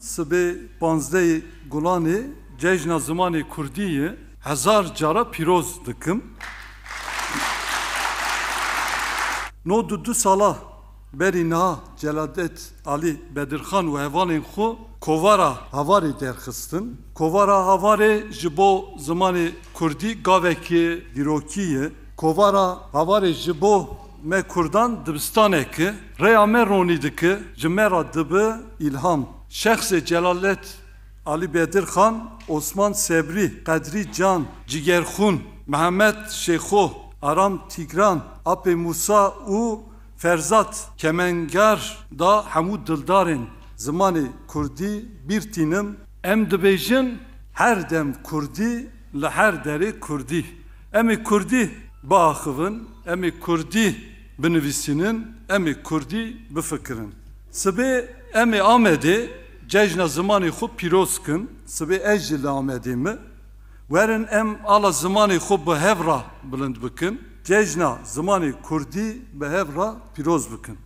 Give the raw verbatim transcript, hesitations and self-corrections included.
Sibê panzdehê Gulanê cejna zimanê kurdî ye hezar cara pîroz dikim. Nod û du sala berî niha Celadet Alî Bedirxan û hevalên xwe kovara Havarê derxistin. Kovara Havarê ji bo zimanê kurdî gavekê dîrokî ye. Kovara Havarê ji bo me kurdan dibistanek e. Rêya me ronî dike, ji me re dibe îlham. Şexsê Celalet Alî Bedirxan, Osman Sebrî, Qedrî Can, Cigerxûn, Mihemed Şêxo, Aram Tîgran, Apê Mûsa û Ferzat Kemengar da hemû dildarên zimanê kurdî bîr tînim. Em dibêjin, her dem kurdî, li her derê kurdî. Em ê kurdî biaxivin, em ê kurdî binivîsînin, em ê kurdî bifikirin. Sibê em ê Amedê cejna zimanê xwe pîroz kin. Sibê ez jî li Amedê me. Werin em ala zimanê xwe bi hev re bilind bikin. Cejna zimanê kurdî bi hev re pîroz bikin.